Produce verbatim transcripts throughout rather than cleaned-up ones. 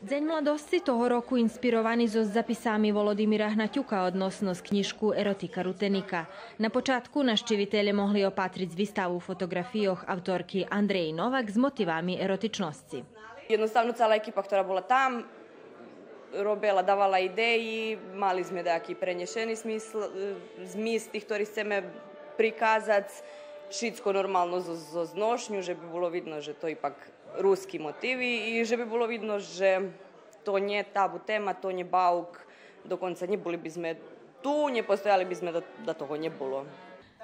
Дзень младосци того року инспировани зоз записами Володимира Гнатюка односно з кнїжку Еротика Рутеника. На початку нащивителє могли опатриц виставу фотоґрафийох авторки Андреї Новак з мотивами еротичносци. Єдноставно цала екипа котра була там робела, давала идеї, мали зме даяки пренєшени смисл, е, змисли котри сцеме приказац, шицко нормално зоз, зоз ношню, же би було видно же то ипак руски мотиви и же би було видно же то нє табу тема, то нє баук, доконца нє були би зме ту, нє постояли би зме да, да того нє було.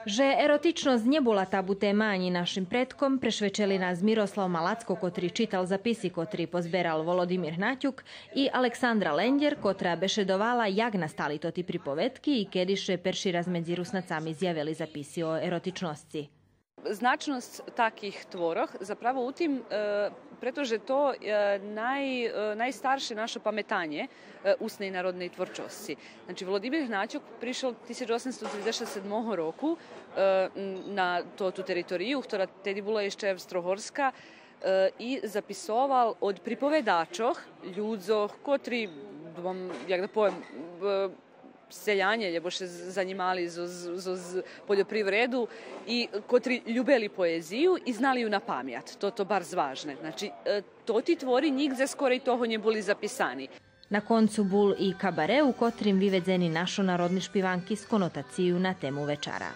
Же еротичносц нє була табу тема анї нашим предком, прешвечели нас Мирослав Малацко, котри читал записи котри позберал Володимир Гнатюк, и Александра Лендєр, котра бешедовала як настали тоти приповедки и кеди ше перши раз медзи Руснацами зявели записи о еротичносци. Значносц таких творох заправо у тим, е, прето же то, е, най-, е, найстарше нашо паметанє, е, усней народней творчосци. Значи, Володимир Гнатюк пришол тисяч осемсто дзеведзешат седмого року, е, н-, на тоту територию, котра теди була ище Австро-Угорска, е, и записовал од приповедачох, людзох, котри, вам, як да повем, е, селянє, лєбо ше з-, занїмали зоз, зоз, зоз польопривреду и котри любели поезию и знали ю на памят. То, то барз важне. Значи, е, тоти твори нїґдзе скорей того нє були записани. На концу бул и кабаре, у котрим виведзени нашо народни шпиванки з конотацию на тему вечара.